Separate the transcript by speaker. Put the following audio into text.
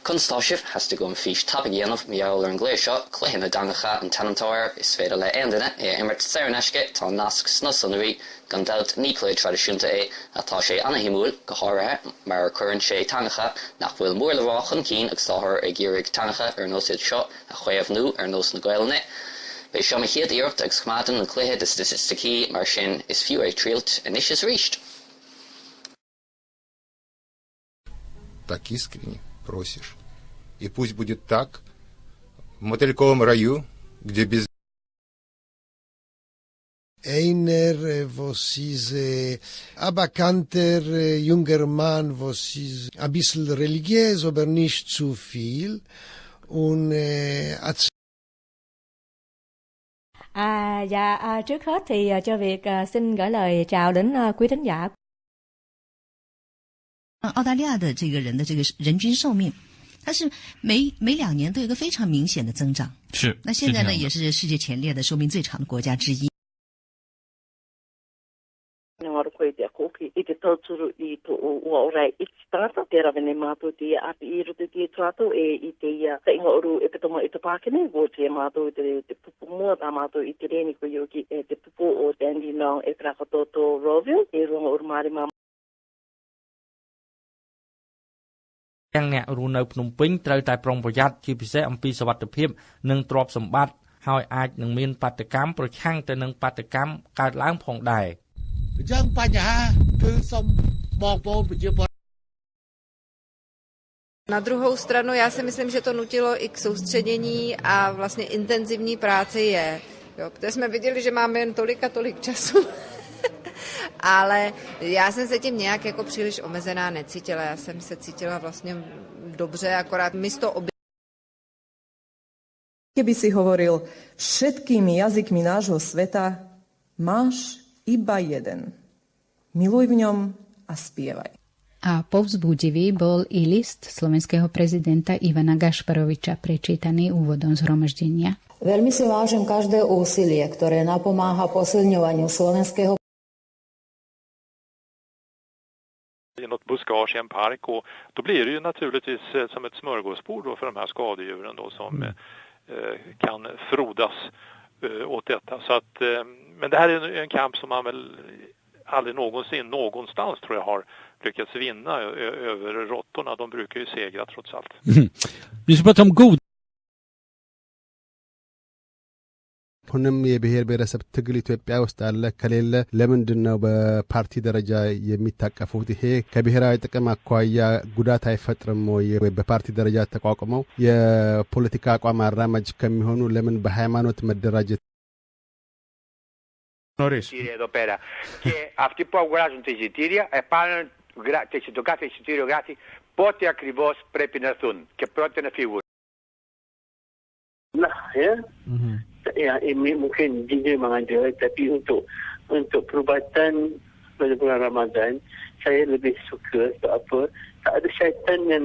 Speaker 1: Conas atá sibh? Theastaigh uaim fís tapaidh a dhéanamh mar gheall ar an gcluiche seo, Cluiche na dTeangacha an t-ainm atá air. Is féidir le aon duine é a imirt saor in aisce, tá nasc sna sonraí. Gan dabht ní cluiche traidisiúnta é ach tá sé ana-shuimiúil, go háirithe mar cuireann sé teangacha nach bhfuil mór le rá chun cinn agus táthar ag iarraidh teangacha ar nós iad seo a chaomhnú, ar nós na Gaelainne. B'é seo mo chéad iarracht agus coimeádann an cluiche do staitisticí, mar sin is fiú é triailt anois is arís!
Speaker 2: Так искренне просишь. И пусть будет так в мотыльковом раю, где без
Speaker 3: איינער וואס איז א באקאנטער יונגערמאן וואס איז אביסל רעליגיעז אבער נישט צופיל, און א.
Speaker 4: À, dạ, à, trước hết thì cho Việt xin gửi lời chào đến quý thính giả.
Speaker 5: 澳大利亚的这个人的这个人均寿命，它是每每两年都有一个非常明显的增长。
Speaker 6: 是。
Speaker 5: 那现在呢，也是世界前列的寿命最长的国家之一。
Speaker 7: i te tauturu i to ua ora e iti tangata, te rawene mātou te ia api i roto te tuato e i te ia te inga uru e te tomo i te pākene, wo te mātou te, te pupu mua tā mātou i te rēni ko yoki e te pupu o Dandenong e Whakatoto Rowville, e runga uru māri mā
Speaker 8: ទាំងអ្នករស់នៅភ្នំពេញត្រូវតែប្រុងប្រយ័ត្នជាពិសេសអំពីសុវត្ថិភាពនិងទ្រព្យសម្បត្តិហើយអាចនឹងមានបាតុកម្មប្រឆាំងទៅនឹងបាតុកម្មកើតឡើងផងដែរ
Speaker 9: អញ្ចឹងបញ្ហាគឺសូមបងប្អូនប្រជាពល
Speaker 10: Na druhou stranu já si myslím, že to nutilo i k soustředění a vlastně intenzivní práci je. Jo, protože jsme viděli, že máme jen tolik a tolik času. Ale já jsem se tím nějak jako příliš omezená necítila. Já jsem se cítila vlastně dobře, akorát místo obě
Speaker 11: Keby si hovoril všetkými jazykmi nášho sveta, máš iba jeden. Miluj v ňom a spievaj.
Speaker 12: A povzbudivý bol i list slovenského prezidenta Ivana Gašparoviča, prečítaný úvodom zhromaždenia.
Speaker 13: Veľmi si vážim každé úsilie, ktoré napomáha posilňovaniu slovenského
Speaker 14: i något buskage i en park och då blir det ju naturligtvis som ett smörgåsbord då för de här skadedjuren då som kan frodas åt detta. Så att, men det här är en kamp som man väl aldrig någonsin någonstans tror jag har lyckats vinna över råttorna. De brukar ju segra trots allt.
Speaker 15: Vi ska prata om god
Speaker 16: አሁንም የብሔር ብሔረሰብ ትግል ኢትዮጵያ ውስጥ አለ? ከሌለ ለምንድን ነው በፓርቲ ደረጃ የሚታቀፉት? ይሄ ከብሔራዊ ጥቅም አኳያ ጉዳት አይፈጥርም ወይ? በፓርቲ ደረጃ ተቋቁመው የፖለቲካ አቋም አራማጅ ከሚሆኑ ለምን በሃይማኖት መደራጀት
Speaker 15: Νωρίς.
Speaker 17: Εδώ πέρα. Και αυτοί που αγοράζουν τα εισιτήρια, επάνω, το κάθε εισιτήριο γράφει πότε ακριβώς πρέπει να έρθουν και πότε να φύγουν.
Speaker 18: Lah ya. Ya, ini mungkin dia memang ada tapi untuk untuk perubatan pada bulan Ramadan saya lebih suka sebab apa tak ada syaitan yang